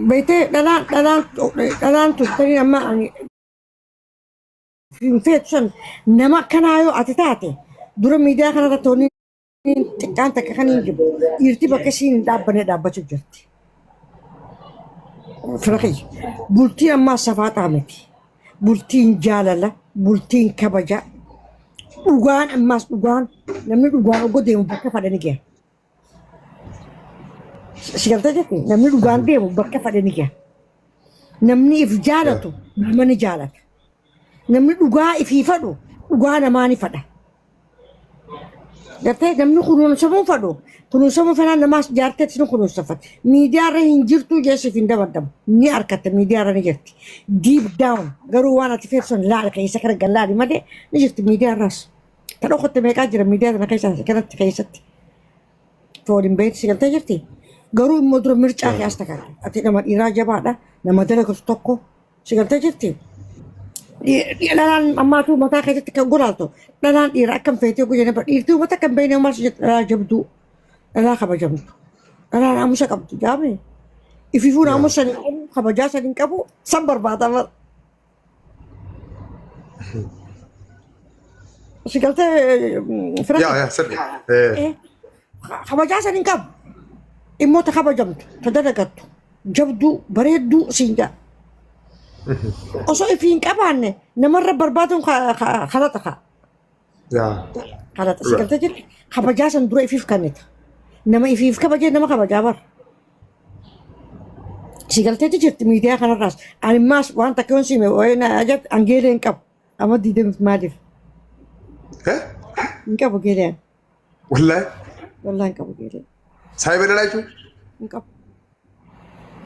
Beektee, dhalaan tun amma ani hin feetu san nama akkanaa yoo ati taate, dura miidiyaa kanarratti wanni xiqqaan takka kan hin jiru, dhiirti bakka isiin hin dhaabbanne dhaabbachuu jirti. Fira kiyya, bultiin ammaa safaaxaa miti. Bultiin jaalala, bultiin kabaja. Dhugaan ammaas dhugaan, namni dhugaan oggo deemu bakka fadhe ni gaha. Si galtee jirti, namni dhugaan deemu bakka fadhe ni gaha. Namni if jaalatu nama ni jaalata. Namni dhugaa ifii fadhu dhugaa namaa ni fadha. Gartee, namni kunuunsamuu fadhu kunuunsamuu fedhaan namaas jaarteetti ni kunuunsafata. Miidiyaa irra hin jirtu jeesiif hin dabadamu. Ni argatta, miidiyaa irra ni jirti. Deep down garuu waan ati feetu san laali, keessa kana gallaali malee ni jirti miidiyaa irraas. Ta dhokotte meeqaa jira miidiyaa kana keessa kanatti keessatti. Fooliin beekti, si galtee jirti. Garuu immoo dura mircaa kee as takka. Ati nama dhiiraa jabaadha. Nama dalagatu tokko, si galtee jirti. Dhalaan ammaatu mataa keessatti kan golaaltu dhalaan dhiira akkam feetee guyyaa nama dhiirtii uummata kan beekne ammaa si jettu, dhalaa jabduu, dhalaa kabajamtu, dhalaa naamusa qabdu jaame, ififuu naamusa san hin qabu, kabajaa san hin qabu, san barbaada bara. Si galtee, fira? Yaa, sirri. Kabajaa san hin qabu. Immoo ta kabajamtu, ta dalagattu, jabduu, bareedduu siin jedha. Osoo ifii hin qabaanne namarra barbaaduun kalaxa kaa. Kalaxa, si galtee jirti. Kabajaa san dura ifiif kennita. Nama ifiif kabajee nama kabajaa bara. Si galteetti jirti miidiyaa kanarraas. Ani maas waan takka yoon siime wayii na ajab, an geelee hin qabu. Amma diidamiif maaliif? Eh? Hin qabu geelee ani. Wallaahi. Wallaahi hin qabu geelee. Saayiba dhalaa jechuun Hin qabu.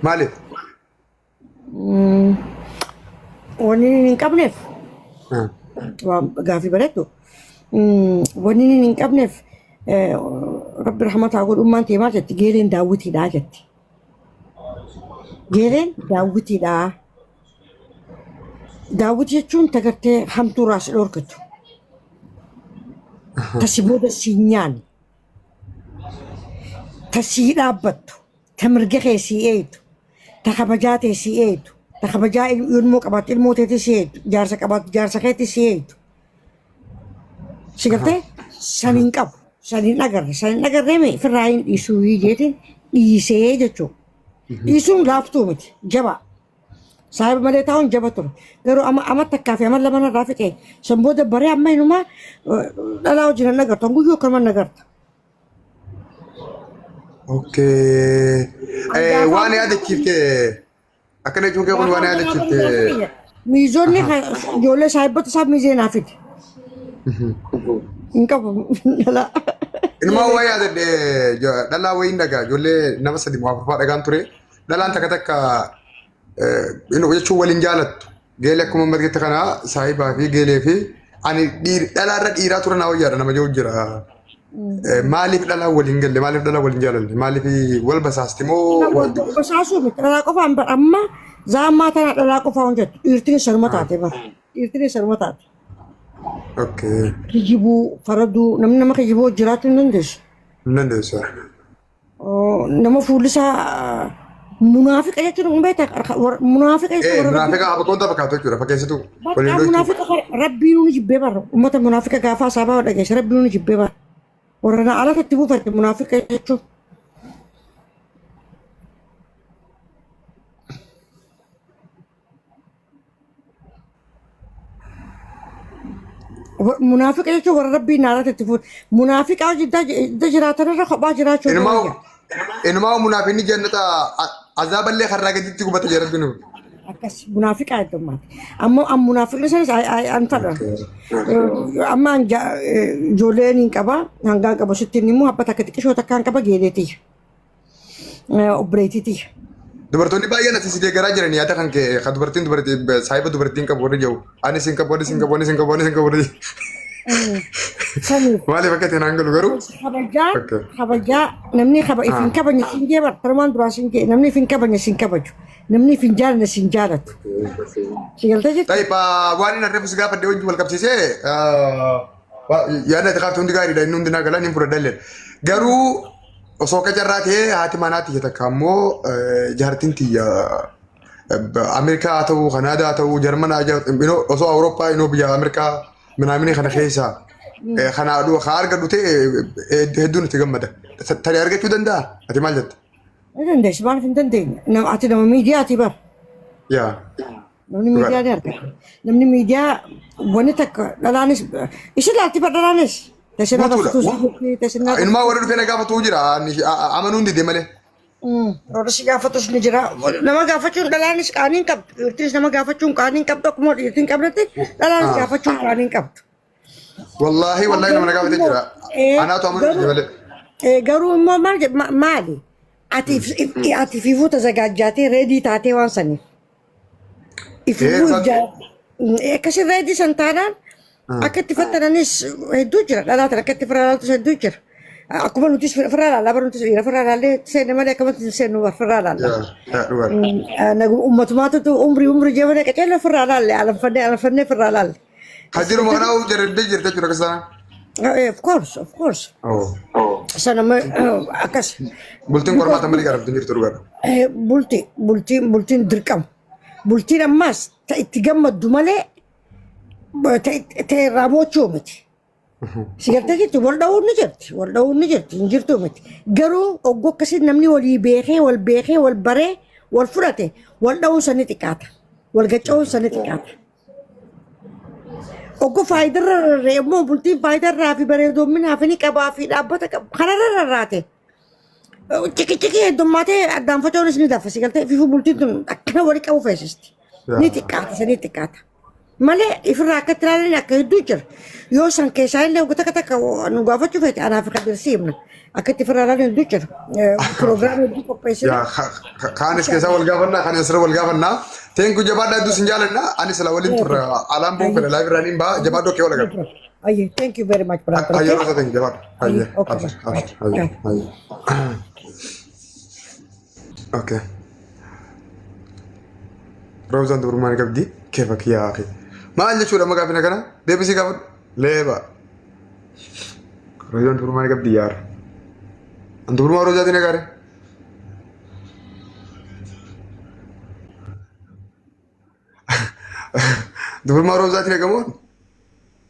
maaliif? Wanni inni hin qabneef waan gaafii bareeddu. Wanni inni hin qabneef, rabbi rahmataa godhu, ummaan tee maal jetti? Geeleen daawwitiidha jetti. Geeleen daawwitiidha. Daawwitii jechuun tagartee hamtuu irraa si dhorkitu. Ta si booda si hin nyaanne. Ta sii dhaabbattu. Ta mirga kee sii eegdu. Ta kabajaa tee sii eegdu. Ta kabajaa ilmoo qabaattu ilmoo teetii sii eegdu. Jaarsa qabaattu jaarsa keetii sii eegdu. Si gartee, san hin qabu. San hin agarre. San hin agarree mee firraa hin dhiisuu jeetiin dhiisee jechuudha. Dhiisuun laaftuu miti. Jabaa. Saahiba malee taa'uun jaba ture. Garuu amma takkaa fi amma lama narraa fixee san booda baree amma inumaa dhalaa wajjin hin agartu. Guyyuu akkanuma hin agarta. Okay. Waan yaadachiifte, akkana jechuun kee kun waan yaadachiifte. Miizonni ijoollee saahibota isaa miizee naa fide. Hin qabu dhalaa. Inumaa waa yaadadhe, dhalaa wayiin dhagaa ijoollee nama sadi moo afurfaa dhagaan ture. Dhalaan takka takka inni jechuun waliin jaalattu. Geelee akkuma amma argitte kana saahibaa fi geelee fi ani dhalaarra dhiiraa ture naa wayyaadha nama jiru jira. Maaliif dhalaan waliin galle? Maaliif dhalaan waliin jaalalle? Maaliif wal basaasti moo? Basaasuu miti, dhalaa qofaan bar, amma zaammaa tana dhalaa qofaa hojjettu, dhiirtiin sanuma taate bar. Dhiirtiin sanuma taate. Kijibuu faraduu, namni nama kijibuu jiraachuu hin dandeessu. Hin dandeessu. Nama fuulli isaa munaafiqa jechuun hin beektaa, munaafiqa jechuun warra Munaafiqa abaqoon fakkaatu jechuudha, fakkeessitu. Bakka munaafiqa rabbiin nu jibbee bara, uummata munaafiqa gaafa asaabaa dhageesse rabbiin nu jibbee bara, warra na alatti itti buufate munaafiqa jechuun. Munaafiqa jechuun warra rabbiin naarratti itti fuudhe. Munaafiqa hojii jiraatan irra kophaa jiraachuu irra wayya. Inumaa munaafiqni jannata azaaballee karraa gaditti gubata jira rabbiin. Akkas munaafiqa heddummaati. Ammoo an munaafiqni sanis an fadha. Amma an ijoolleen hin qaba, hangaan qabu sitti hin himu, habba takka xiqqishoo takka hin qaba, geeleetiyya. Obboleettii tiyya. Dubartoonni baay'een asii si deeggaraa jiran, yaada kan kee kan dubartiin dubartii saahiba dubartiin qabu warri jiru. Ani sin qabu, ani sin qabu, ani sin qabu, ani sin qabu warri. Saniif. Maaliif akka ta'e naan galu garuu. Kabajaa, kabajaa, namni kaba if hin kabajne siin jee bar, tarumaan duraa siin jee, namni if hin kabajne siin kabaju, namni if hin jaalanne siin jaalatu. Si galtee jirti? Tayyib, waan inni reefu si gaafadhe wajjin wal qabsiisee, yaada ati kaafte hundi gaariidha, inni hundi naa galan hin fudhadha illee. Garuu Osoo akka carraa ta'ee haati manaa tiyya takka ammoo jaartiin tiyya Ameerikaa haa ta'uu, Kanaadaa haa ta'uu, Jarman haa ta'uu, osoo Awurooppaa inoo biyya Ameerikaa minaamini kana keessaa kana haa argadhu ta'e hedduun itti gammada. Tarii argachuu danda'a? Ati maal jetta? Ni dandeessi, maaliif hin dandeenye? Ati nama miidiyaati bar. Yaa. Namni miidiyaa ni argata. Namni miidiyaa wanni takka dhalaanis isin laalti bar dhalaanis. Teessinaa Guutuudha. gaafatu teessinaa Inumaa warri dhufee na gaafatu jira. Amanuun dide malee. Warri si gaafatus ni jira. Nama gaafachuun dhalaanis qaanii hin qabdu. Dhiirtinis nama gaafachuun qaanii hin qabdu. Akkuma dhiirtiin qabdetti dhalaanis gaafachuun qaanii hin qabdu. Wallaahi wallaahi nama na gaafate jira. Anaatu amanuu dide malee. Garuu immoo maal maali? Ati ati fiifuu tazagaajjaatee reedii taatee waan saniif. Ififuu akkasii reedii san taanaan akka itti fattananis hedduu jira. Dhalaa tan akka itti firraa laaltus hedduu jira. Akkuma nutis firraa laallaa bara nutis dhiira firraa laallee seenne malee akkamatti hin seennu bara firraa laallaa. Ummatumaatutu umrii umrii jee malee qaceelloo firraa laalle alanfannee alanfannee firraa laalle. Hajjiruma kanaa jarraddee jirta jechuudha akkas taanaan. Of course, of course. Sana akkas. Bultiin qormaata malee gaara bultiin jirtu dhugaadha. Bulti bultiin bultiin dirqama. Bultiin ammaas ta itti gammaddu malee ta irraa boochuu miti. Si gartee jirti wal dha'uun ni jirti wal dha'uun ni jirti hin jirtu miti. Garuu oggoo akkasii namni walii beekee wal beekee wal baree wal fudhate wal dha'uun sani xiqqaata. Wal gacca'uun sani xiqqaata. Oggoo faayidarra rarra'e immoo bultiin faayidarraa fi bareedoomminaa fi ni qabaa fi dhaabbata qabu kanarra rarraate. Ciqiciqii heddummaatee addaan faca'uunis ni dafa si galtee ififuu bultiin tun akkana walii qabu feesisti. Ni xiqqaata sanii xiqqaata. Malee ifirraa akka itti ilaalan akka hedduu jira. Yoo san keessaa illee oggoo takka takka nu gaafachuu feete anaaf kan dirsi himna. Akka itti ifirraa ilaalan hedduu jira. Piroogiraamii hedduu qopheessina. Yaa kaanis keessaa wal gaafannaa kaanis asirra wal gaafannaa. Teenku jabaadhaa hedduu sin jaalanna. Ani sila waliin turre alaan bu'uun fedha laayif irraa niin ba'a jabaadhoo kee wal agarra. Ayyee, thank you very much, brother. Ayyee Okay? rosa thank you jabaadhu. Ayyee Okay, abshir bye. abshir ayyee Bye. ayyee. Okay. Roozaan dubrummaa ni qabdi. Keefa kiyyaa akhi. Maal jechuudha amma gaafina kana? Deebisii gaafadhu. Leeba. Roozaan dubrummaa ni qabdi yaara. An dubrummaa roozaatiin egaare. Dubrummaa roozaatiin egamoo?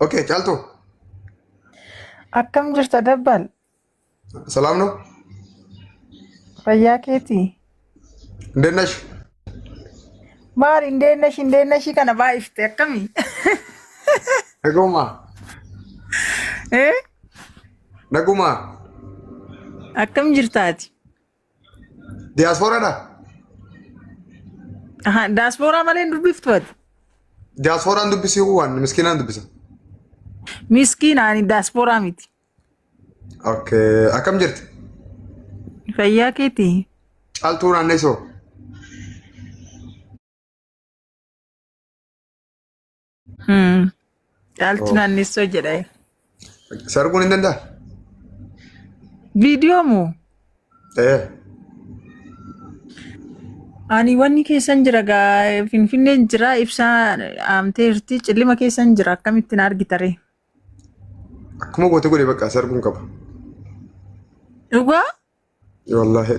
Okay, caaltuu. Akkam jirta Dabbal? Salaam no? Fayyaa keetii? እንዴት ነሽ? Maal indeennashi indeennashi kana baay'ifte akkami? Naguma. Eh? Naguma. Akkam jirtaati? Diyaaspoораadha? Aha, daaspooraa malee hin dubbiftu ati. Diyaaspooraan dubbisii waan miskiinaan dubbisa. Miskiina ani daaspooraa miti. Okay. Akkam jirti? Fayyaa keetii? Caaltuu naanneessoo. Caaltuu Oh. naannessoo jedha. Si arguun hin danda'a? Viidiyoo moo? Ee. Ani wanni keessan jira gaa Finfinneen jira ibsaa dhaamteerti cillima keessan jira akkamittiin argita ree? Akkuma goote godhe bakka si arguun qaba. Dhugaa? Wallaahi.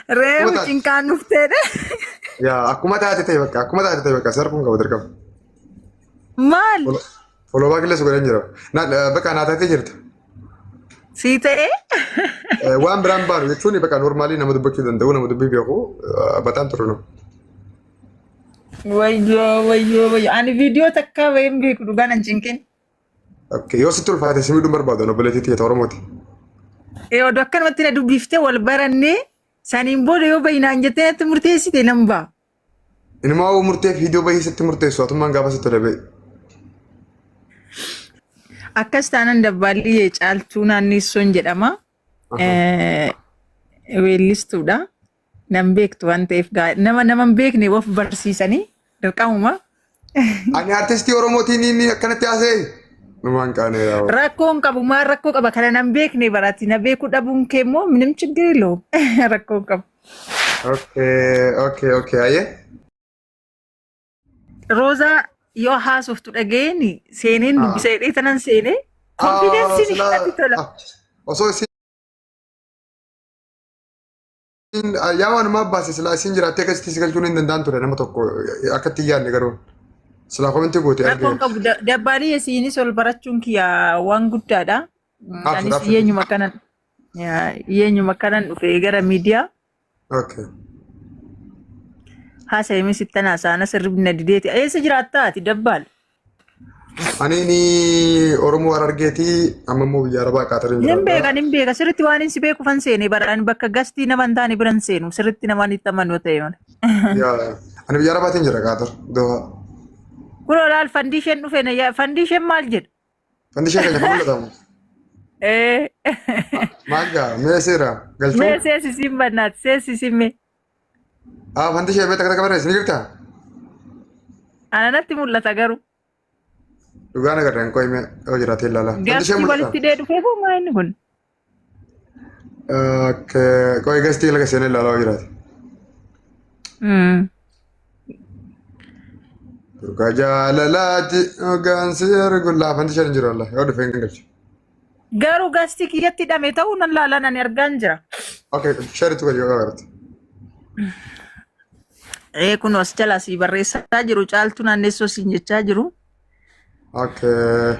Reefu Akkuma taate. cinqaan dhufteedha. Yaa akkuma taate ta'e bakka akkuma taate ta'e bakka si arguun qaba dirqama. Maal? Follow back illee si godhan jira. Bakka naa taatee jirta. Sii ta'ee? Waan biraan baanu jechuun bakka normaalii nama dubbachuu danda'u nama dubbii beeku bataan turu nama. Wayyoo wayyoo wayyoo ani viidiyoo takkaa bahee hin beeku dhugaa nan cinqin. Okay, yoo sitti ulfaate si miidhuun barbaadu obboleettii tiyya Oromooti. Ee oduu akkanumatti na dubbiftee wal barannee saniin booda yoo bahinaan jettee natti murteessite nan ba'a. Inumaa hoo murtee viidiyoo bahii sitti murteessu atummaan gaafa sitti tolee bahi. Akkas taanaan dabbaalli caaltuu naannessoon jedhama. Weellistuudha. Nan beektu waan ta'eef nama nama hin beekne of barsiisanii dirqamuma. Ani artistii Oromootiin inni akkanatti haasa'e. Numaan qaaneera. Rakkoon qabu maal rakkoo qaba kana nan beekne barati na beekuu dhabuun kee immoo minim chiggir የለውም rakkoon qabu. Okay, okay, okay. Ayyee. Roozaa yoo haasoftu dhaga'een seeneen dubbisa jedhee tanan seenee. Konfidensiin ishee natti tola. Osoo isiin yaa waanuma baase silaa isiin jiraattee akkasitti si galchuun hin danda'an ture nama tokko akka itti yaadne garuu silaa komentii goote Rakkoon argee. qabu dabbaalii isiinis ol barachuun kiyya waan guddaadha. Abshir Anis abshir. dhiyeenyuma kanan dhufe gara miidiyaa. Okay. Haasa'imee sittan haasa'ana sirribna dideeti. Eessa jiraattaa ati dabbaal? Ani ni Oromoo Harargeetii amma immoo biyya Arabaa Qaatariin Nin jiraadha. beeka nin beeka sirritti waan hin si beeku fan seene baraan bakka gastii nama hin taane biran seenu sirritti namaan itti amanu ta'e malee. Yaa ani biyya Arabaatiin jira Qaatar Doha. Kun olaal fandii isheen dhufe na yaa fandii isheen maal jedha? Fandishee keenya kan mul'atamu. Ee. Maal gaa mee seera galchuu? Mee seesisiin bannaati seesisiin mee. Ah fandishee mee takka takka barreessi ni jirtaa? Ana natti mul'ata garuu. Dhugaan agarra hin qoyme yoo jiraate ilaala. Fandishee Gastii mul'ata. walitti dhee dhufee moo maa inni kun? Okay qoy gastii laga seenee ilaala yoo jiraate. Dhugaa jaalalaati dhugaan si ergu laafanti shan jiru Allah yoo dhufe hin galchu. Garuu gastii kiyyatti hidhame ta'uu nan laalan ani argaan jira. Okay sharitu gadi yoo agarte. Ee kun as jalaa si barreessaa jiru caaltuu naannessoo siin jechaa jiru. Okay.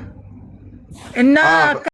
Innaa Ah akka